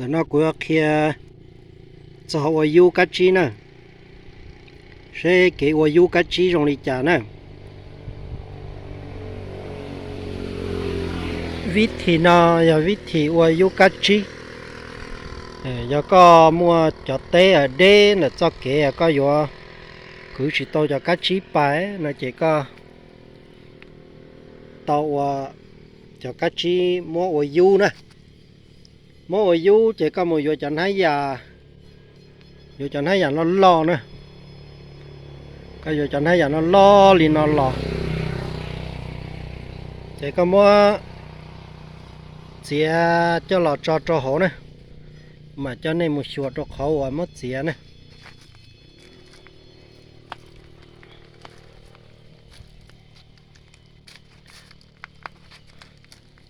Ntawm no kuv yuav qhia txog ua yub kab tsib na, seb kev ua yub kab tsib zoo li cas na. Vib thim no yog vib thim ua yub kab tsib. Yog koj muaj cov teb deb ntawm txoj kev koj yuav kwv tsis tau cov kab tsib pais no ces koj tau ua cov kab tsib muab ua yub na. Muab ua yub ces koj mus yuav cov hnab yam, yuav cov hnab yam loj loj na. Koj yuav cov hnab yam loj loj li no los, ces koj muab txiav coj los tso rau hauv na, mam coj nej mus xyuas rau qhov uas muab txiav na.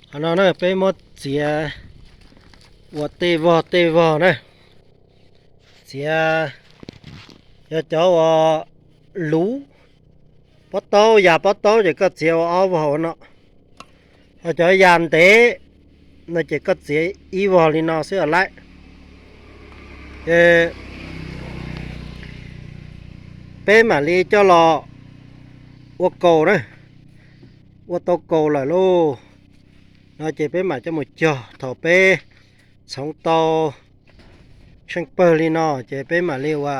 Qhov no na peb muab txiav ua tej vog tej vog na. Txiav, yog cov uas luv pob taub, ya pob taub ces koj txiav ua ob vog ua no. Ho cov ya ntev no ces koj txiav ib vog li no xwb los laib. Ces peb mam li coj los ua kaus na. Ua tau kaus lawm lauj no ces peb mam coj mus cog. Thaum peb txhoov tau tsheej pawg li no ces peb mam li ua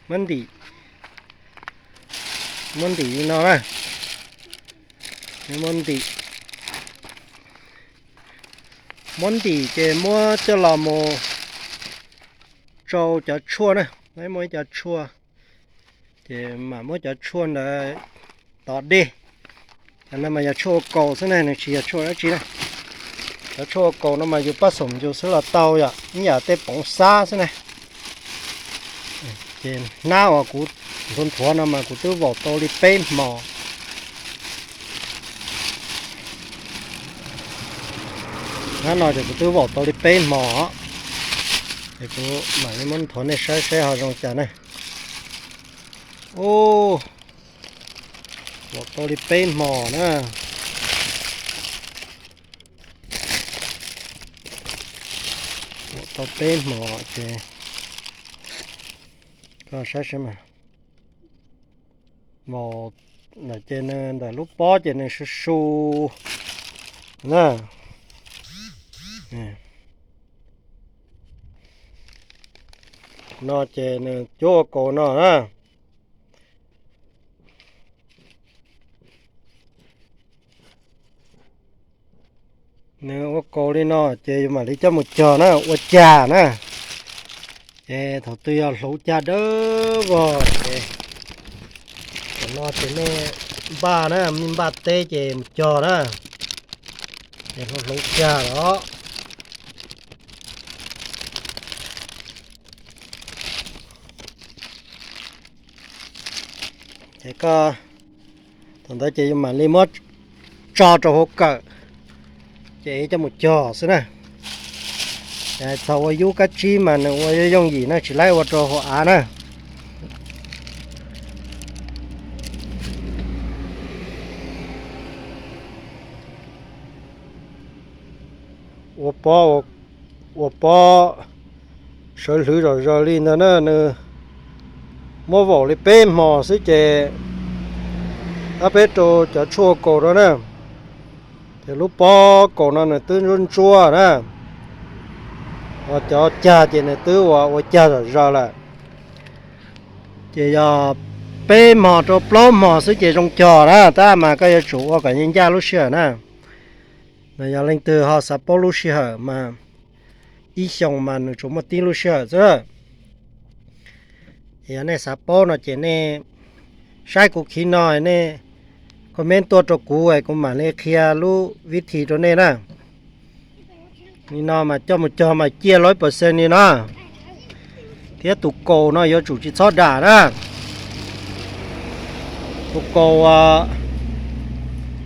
muab ntim, muab ntim li no na. Muab ntim, muab ntim ces muab coj los mus tsau cov tshuaj na. Muaj ib cov tshuaj, ces mam muab cov tshuaj ntawd tov dej. Cov no mas yog tshuaj ua kaus xwb na, nws tsis yog tshuaj dab tsi na. Cov tshuaj ua kaus no mas yus pab xoom yus xwb los tau, yog ib yam tej poov xab xwb na. Ces hnab uas kuv nthuav nthuav no mas kuv twb vaum tau li peb hmos. Hnab no ces kuv twb vaum tau li peb hmos, ces kuv mam li muab nthuav nej saib seb ho zoo cas ne. Ub, vaum tau li peb hmos na. Vaum tau peb hmos ces koj saib seb mas. Vaum ntawm ces nws ntawm lub pob ces nws su su na. No ces nws cuab ua kaus no na. Nws ua kaus li no ces yus mam li coj mus cog na, ua cag na. Ces thaum twg yog hluav cag dawb vog ces, no ces nej npaj na, nej npaj teb ces mus cog na. Ces hluav cag los. Ces koj, thaum ntawd ces yus mam li muab tso rau hauv kawm, ces coj mus cog xwb na. Txog ua yub kab tsib mas nws ua yooj yim na, tsis laib ua rau hauv av na. Ua pob, ua pob sawv hlwv zom zaws li ntag na, nws muab vaum li peb hmos xwb ces ab peb rau cov tshuaj kaus rau na, ces lub pob kaus no nws twb ntsuab ntsuab na, ho cov cag ces nws twb ua, ua cag zom zaws lawm. Ces yog peb hmos rau plaub hmos xwb ces zoo cog na, tab mas koj yuav tsum ua kom ncaj ncaj lub sij hawm na. Mas yog leej twg ho xav paub lub sij hawm mas ib xyoos mas nws tsuas muaj tib lub sij hawm xwb. Yog nej xav paub no ces nej saib kuv khiv no, nej comment tuaj rau kuv es kuv mam li qhia lub vib thi rau nej na. Li no mas coj mus cog mas ciaj lawm percent li no. Thiab tus kaus no yuav tsum tsis txhob dam na. Tus kaus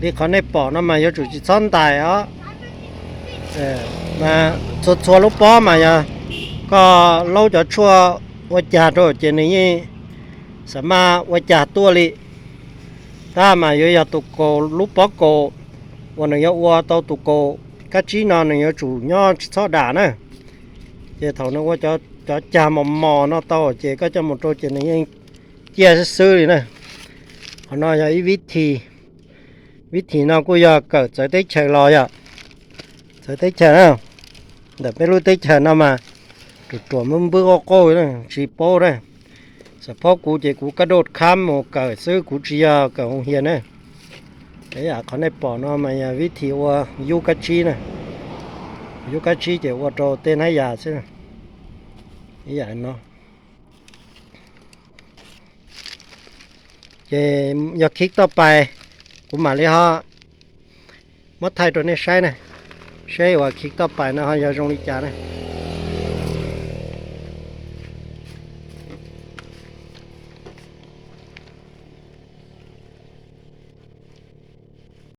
li qhov nej pom no mas yuav tsum tsis txhob ntais os. Mas txhua txhua lub pob mas yog koj laub cov tshuaj ua cag rau ces nws yeej xam maj ua cag tuaj li. Tab mas yuav yog tus kaus, lub pob kaus uas nws yuav ua tau tus kaus Kab tsib no nws yuav tsum nyob tsis txhob dam na. Ces thaum nws ua cov cag mos mos no tau ces koj coj mus rau ces nws yeej ciaj xwb xwb li na. Qhov no yog ib vib thi, vib thi no kuj yog kawm txawv teb chaws los yom. Txawv teb chaws na, ntawm peb lub teb chaws no mas ruam ruam npwb npwb qauj qauj tsis paub na. Xam phob kuv ces kuv kab doj khab mus kawm xwb, kuv tsis yog kawm hoo hias na. Ib yam qhov nej pom no mas yog vib thi ua yub kab tsib na. Yub kab tsib ces ua rau tej hnab yas xwb. Ib yam no. Ces yog khib toj pais, kuv mam li ho muab thaij rau nej saib na, saib uas khib toj pais no ho yog zoo li cas na.